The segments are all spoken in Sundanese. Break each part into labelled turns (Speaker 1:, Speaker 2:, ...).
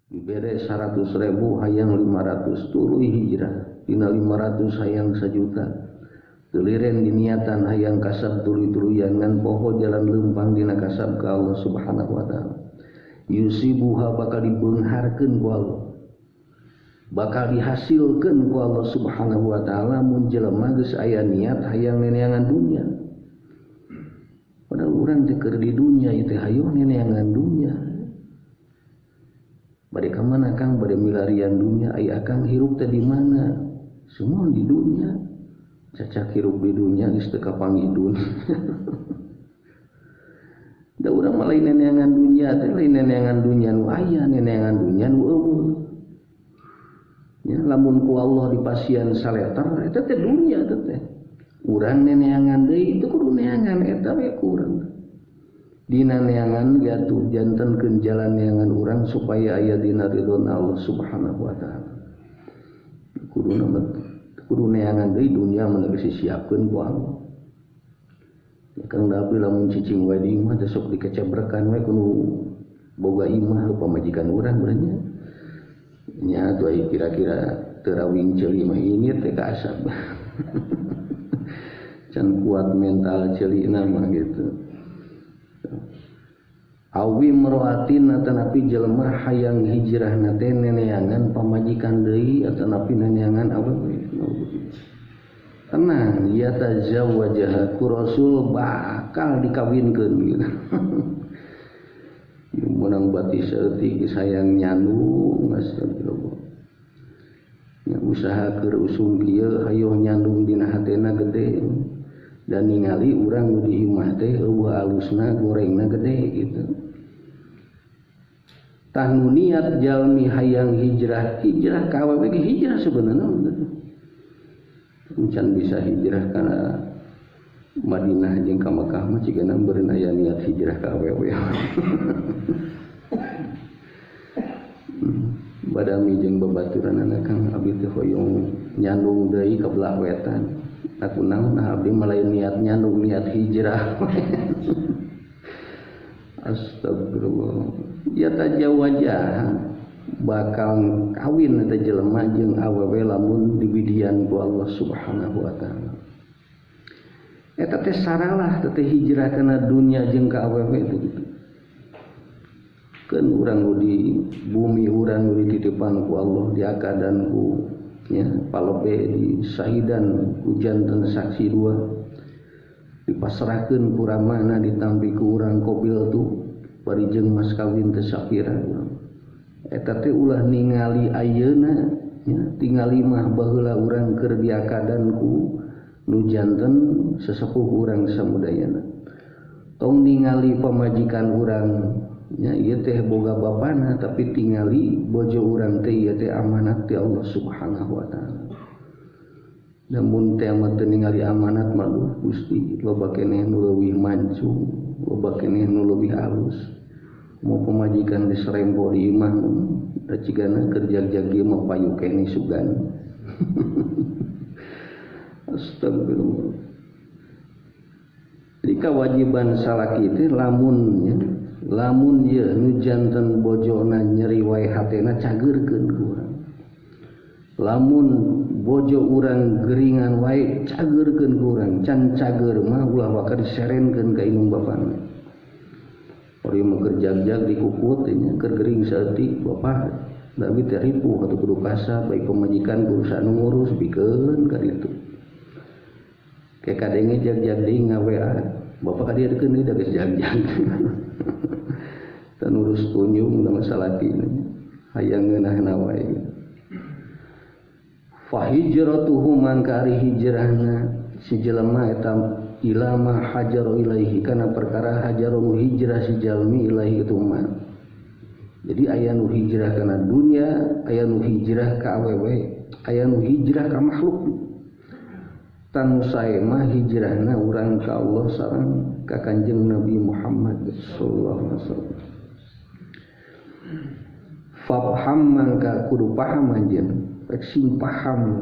Speaker 1: Dibere 100.000 hayang 500 tuluy hijrah. Dina 500 hayang 1 juta. Teu liren diniatan hayang kasab tuluy-tuluyan ngan poho jalan leumpang dina kasab ka Allah Subhanahu wa taala. Yusibuha bakal dibeungharkeun ku Allah. Bakal dihasilkeun ku Allah Subhanahu wa taala mun jelema geus aya niat hayang neneangan dunya. Padahal urang teh keur di dunya ieu teh hayoh neneangan dunya. Bade ka mana Kang bade milarian dunya, ai akang hirup teh di mana? Semua di dunya. Cacak hirup di dunya geus teu kapanggih dunya. Da urang mah lain neneangan dunya teh, lain neneangan dunya nu aya, neneangan dunya nu eueuh. Ya, lamun ku Allah dipasian saleter eta teh dunya eta teh. Urang neneangan deui itu kudu neangan eta we ku urang. Dina neangan gatuh jantenkeun jalan neangan urang supaya aya dina ridhona Allah Subhanahu wa taala. Kudu neangan deui dunya mun geus disiapkeun ku Allah. Ya Kang Dabi lamun cicing wae di imah teh sok dikecebrekan we kudu boga imah pamajikan urang beurnya. Nya atuh aya kira-kira teu rawing ceuli mah ini teh kaasap. Can kuat mental ceulina mah gitu. Awi mroatin atanapi jelema hayang hijrahna teh neneangan pamajikan deui atanapi neneangan awewe. Tenang, yatazawwajaha ku Rasul bakal dikawinkeun gitu. Ieu meunang bati saeutik geus hayang nyandung astagfirullah. Nya usaha keur usum kieu hayoh nyandung dina hatena gede. Dan ningali urang nu di imah teh eueuh alusna gorengna gede gitu. Tah nu niat jalmi hayang hijrah, hijrah ka awewe ge hijrah sebenarnya gitu. Encan bisa hijrah kana Madinah jeung ka Mekah mah cigana beureun aya niat hijrah ka awewe. Badami jeung babaturanana Kang abdi teh hoyong nyandung deui ka belah wetan. Aku naon nah abdi mah lain niat nyandung niat hijrah. Astagfirullah. Ya tajawajah bakal kawin eta jelema jeung awewe lamun dibidian ku Allah Subhanahu wa taala. Eta teh saralah teh hijrah kana dunya jeung ka awewe teh gitu. Keun urang nu di bumi urang nu dititipan ku Allah diakadan ku nya palebe di sahidan ku janten saksi dua dipasrahkeun ku ramana ditampi ku urang kobil tu bari jeung mas kawin teh sapira urang. Eta teh ulah ningali ayeuna nya tingali mah baheula urang keur diakadan ku nu janten sesepuh urang samudayana. Tong ningali pamajikan urang nya ieu teh boga bapana tapi tingali bojo urang teh ieu teh amanat ti Allah Subhanahu wa taala. Namun teh amat teu ningali amanat mah duh Gusti loba keneh nu leuwih mancung, loba keneh nu leuwih alus. Mau pemajikan diserempo di imah da cigana keur jag-jag ieu mah payu keneh sugan. Astagfirullah. Jadi kewajiban salaki teh lamun nya, lamun ye nu janten bojona nyeri wae hatena cageurkeun ku urang. Lamun bojo urang geringan wae cageurkeun ku urang, can cager mah ulah waka diserenkeun ka indung bapana. Ori mah keur jag-jag dikukut nya keur gering saeutik bapak da abi teh ripuh atuh kudu kasab baik pamajikan kudu anu ngurus bikeun ka ditu. Ke kadenge jag-jag deui nga-WA bapak ka dieu deukeun deui da geus jag-jag. Teu ngurus tunjung da masalah ini hayang ngeunahna wae. Fa hijratuhu mangka ari hijrahna si jelema eta ilama hajaru ilaihi kana perkara hajaru hijrah si jalmi ilaihi itu mah. Jadi aya nu hijrah kana dunya, aya nu hijrah ka awewe, aya nu hijrah ka makhluk. Tanu sae mah hijrahna urang ka Allah sareng ka Kanjeng Nabi Muhammad sallallahu alaihi wasallam. Fafham mangka kudu paham anjeun, rek sing paham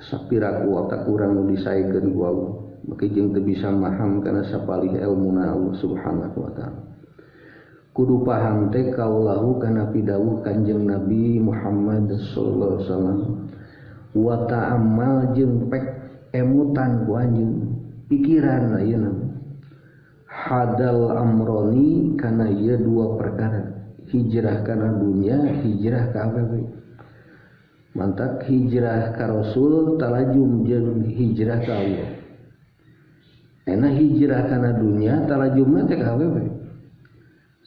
Speaker 1: sapira ku otak urang nu disaekeun ku Allah. Maka jeung teu bisa maham kana sapalih elmuna Allah Subhanahu wa taala. Kudu paham teh kaulahu kana pidawuh Kanjeng Nabi Muhammad sallallahu alaihi wasallam wa ta'ammal jeung pek emutan ku anjeun pikiran ayeuna hadal amroni kana ieu dua perkara hijrah kana dunya hijrah ka awewe mantak hijrah ka Rasul talajum jeung hijrah ka Allah enak hijrah kana dunya talajumna teh ka awewe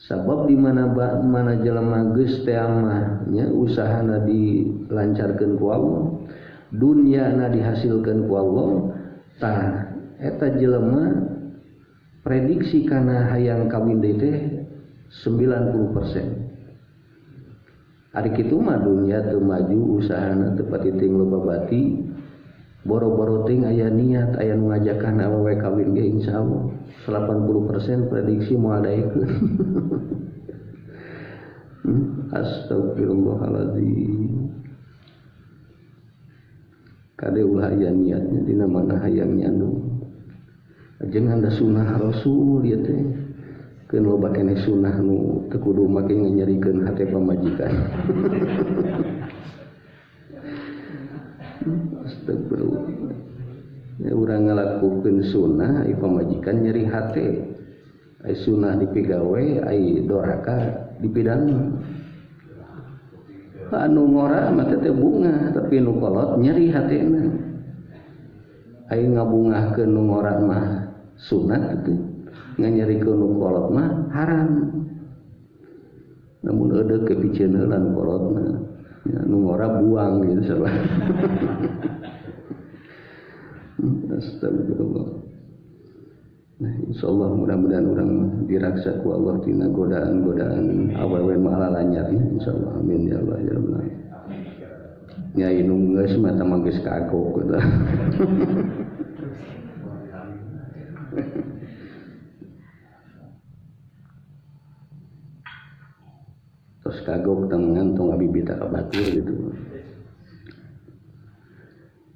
Speaker 1: sabab di mana mana jelema geus teh mah nya usahana dilancarkeun ku Allah dunyana dihasilkeun ku Allah tah eta jelema prediksi kana hayang kawin deui teh 90%. Ari kitu mah dunya teu maju usahana teu patiting loba bati boro-boro ting aya niat aya nu ngajakan awewe kawin ge insyaallah 80% prediksi moal daekeun. Astagfirullahaladzim. Kade ulah aya niatnya dina mana hayang nyandung. Jeung anda sunah Rasul ieu teh. Keun loba keneh sunah nu teu kudu make nyerikeun hate pamajikan. Astagfirullah. Ya urang ngalakukeun sunah ai pamajikan nyeri hate. Ai sunah dipigawe ai doraka dipidana. Anu ngora mah teh bunga tapi nu kolot nyeri hatena. Ai ngabungahkeun nu ngora mah sunah kitu. Nganyerikeun nu kolot mah haram. Namun eudeuk ke piceun heula nu kolotna. Ya, nu ngora buang gitu salah. Astagfirullah. Nah, insyaallah mudah-mudahan urang diraksa ku Allah tina godaan-godaan awewe mah lalanyarnya insyaallah amin ya Allah ya Rabbal alamin. Nya inung geus mah tah geus kagok gitu. Terus kagok tangan tong abibita ka batur gitu.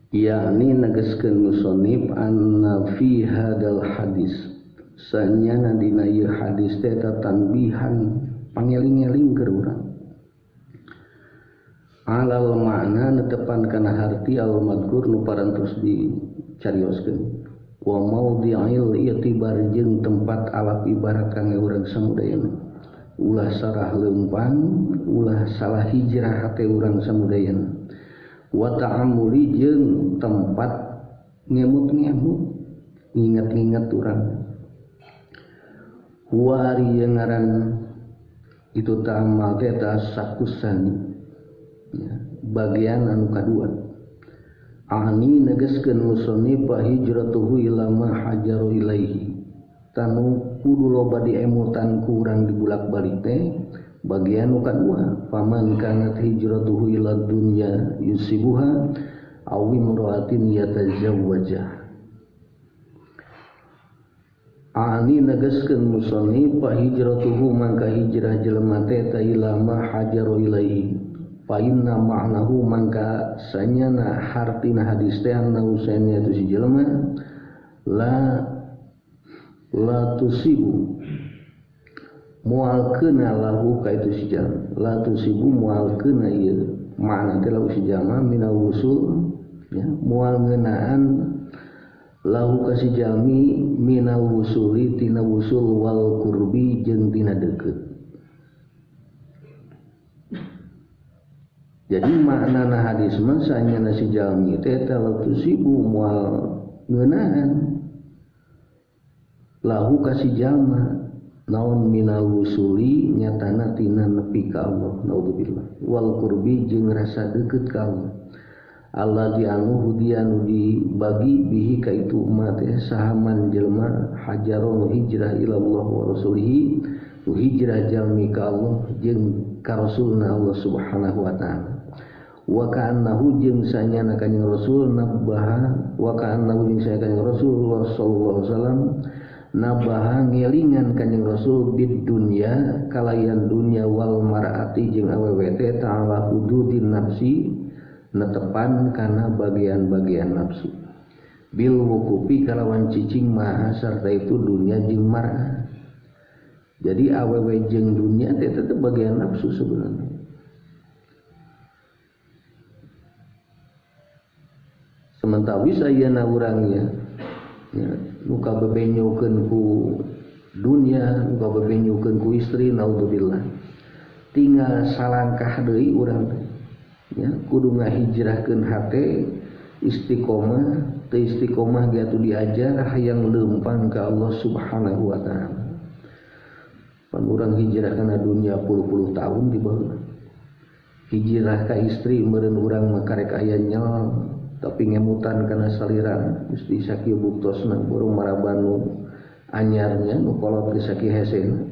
Speaker 1: Yakni negeskeun musonib anna fi hadal hadis sanyana dina ieu hadis teh tanbihan pangeling-eling keur urang alal makna netepan kana harti al madkur nu parantos dicarioskeun wa maudhi'il i'tibar jeung tempat alaf ibarat kangge urang samudayana ulah sarah leumpang ulah salah hijrah hate urang samudayana wa ta'amuli jeung tempat ngemut-ngemut nginget-nginget urang wa ari ngaran itu ta'amal teh sakusani ya, bagian anu kadua ani negeskeun musannif hijratuhu ila ma hajaru ilaihi tanu kudu loba diemutan ku urang dibulak-balik teh bagian nu kadua faman kanat hijratuhu ila dunya yusibuha aw imra'atin yatazawwajah ani negeskeun musannif hijratuhu mangka hijrah jelema teh ta ila ma hajaru ilaihi fa inna ma'nahu mangka sanyana hartina hadis teh anna usanya itu si jelema la tusibu mual keuna lahu ka itu si jalma la tusibu mual keuna ieu makna teh lahu si jalma minal wusul ya mual ngeunaan lahu ka si jalmi minal wusuli tina wusul wal qurbi jeung tina deukeut. Jadi maknana hadis mah sanyana si jalmi teh la tusibu mual ngeunaan lahu ka si jalma naon minal wusuli nyatana tina nepi ka Allah naudzubillah wal qurbi jeung rasa deukeut ka Allah Allah dianu hudianu dibagi bihi ka itu umat teh sahaman jelema hajaron hijrah ila Allah wa rasulihi hijrah jalmi ka Allah jeung ka rasulna Allah subhanahu wa ta'ala wa ka'annahu jeung sanyana kanjeng Rasul nabaha wa ka'annahu jeung sanyana kanjeng Rasul sallallahu alaihi wasallam nabaha ngelingan kanjeng Rasul bid dunya kalayan dunya wal mar'ati jeung awewe teh ta'ala hududin nafsi netepan kana bagian-bagian nafsu bil wukufi kalawan cicing maha sarta itu dunya jeung mar'ah. Jadi awewe jeung dunia teh tetep bagian nafsu sebenarnya. Sementawis ayeuna urang ya, ya nu kabebenyokeun ku dunia, nu kabebenyokeun ku istri, naudzubillah. Tinggal salangkah deui urang teh. Ya, kudu ngahijrahkeun hate istiqomah, teu istiqomah ge atuh diajar hayang leumpang ka Allah Subhanahu wa taala. Pan urang hijrah kana dunia puluh-puluh tahun di baheula. Hijrah ka istri meureun urang mah karek aya nyel tapi ngemutan kana saliran Gusti sakieu buktosna borong marabanu anyarnya nu kolot ge sakieu hesena.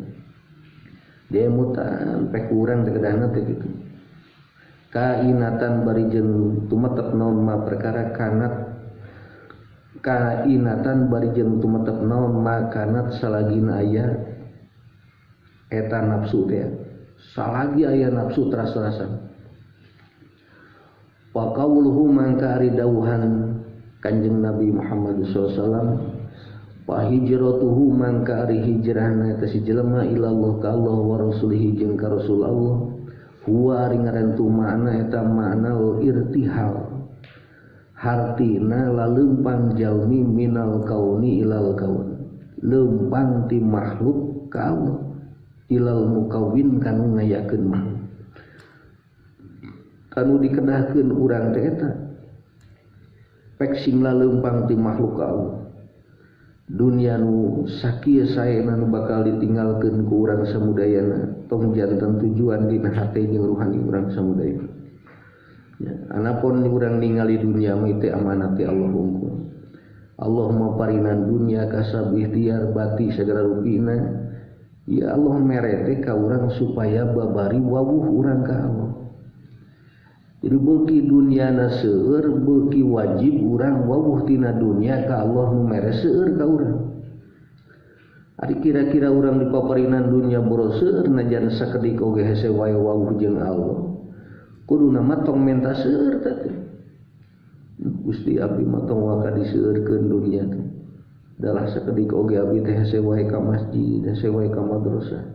Speaker 1: Diemutan pek urang teh kedahna teh kitu. Kainatan bari jeung tumetep naon ma perkara kanat, kainatan bari jeung tumetep naon ma kanat salagina aya eta nafsu teh, salagi aya nafsu teras-terasan. Wa qauluhu mangka ari dawuhan Kanjeng Nabi Muhammad sallallahu alaihi wasallam, wa hijratuhu mangka ari hijrahna eta si jelema ilallah ka Allah wa rasulihi jeung ka Rasul Allah, huwa ari ngaran tu makna eta makna irtihal, hartina laleumpang jalmi minal kauni ilal kaun, leumpang ti makhluk ka Allah ilal mukawin kanu ngayakeun makhluk. Kanu dikedahkeun urang teh eta pek sing laleumpang ti makhluk ka Allah. Dunia nu sakieu saena nu bakal ditinggalkeun ku urang samudayana tong janten tujuan dina hate jeung ruhani urang samudayana. Ya, anapun urang ningali dunia mah teh amanat ti Allah hungkul. Allah maparinan dunia kasab ikhtiar bati sagala rupina. Ya Allah mere teh ka urang supaya babari wawuh urang ka Allah. Jadi beuki dunyana seueur beuki wajib urang wawuh tina dunia ka Allah nu mere seueur ka urang. Ari kira-kira urang dipaparinan dunia boro seueur najan sakedik oge hese wae wawuh jeung Allah. Kuduna mah tong menta seueur teh. Gusti abdi mah tong waka diseueurkeun dunia teh. Dalah sakedik oge abdi teh hese wae ka masjid, hese wae ka madrasah.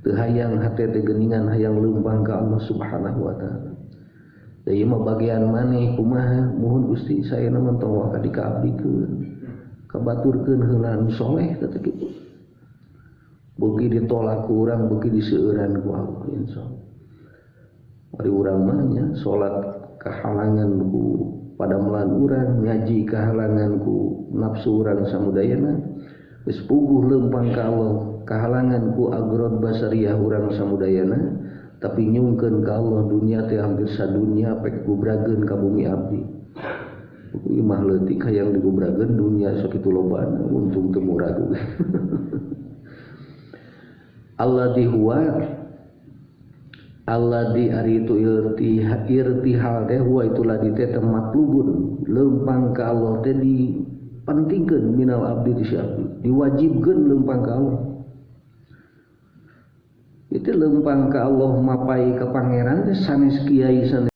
Speaker 1: Teu hayang hate teh geuningan hayang leumpang ka Allah Subhanahu wa taala. Da ieu mah bagian maneh kumaha muhun Gusti saena mah tong waka dikaabdikeun. Kabaturkeun heula nu soleh teh kitu. Beuki ditolak ku urang beuki diseueuran ku Allah insyaallah. Ari urang mah nya salat kahalangan ku padamelan urang, ngaji kahalangan ku nafsu urang samudayana, geus puguh leumpang ka Allah kahalangan ku agrod basariah urang samudayana, tapi nyungkeun ka Allah dunia teh hampir sadunya pek gubrageun ka bumi abdi. Ieu mah leutik hayang digubrageun dunia sakitu lobana untung teu murag. Alladzi huwa alladzi ari itu irtihal teh huwa itu ladi teh matlubun leumpang ka Allah teh dipentingkeun minal abdi di si abdi diwajibkeun leumpang ka Allah. Itu leumpang ka Allah mapai ka pangeran teh sanes kiai sanes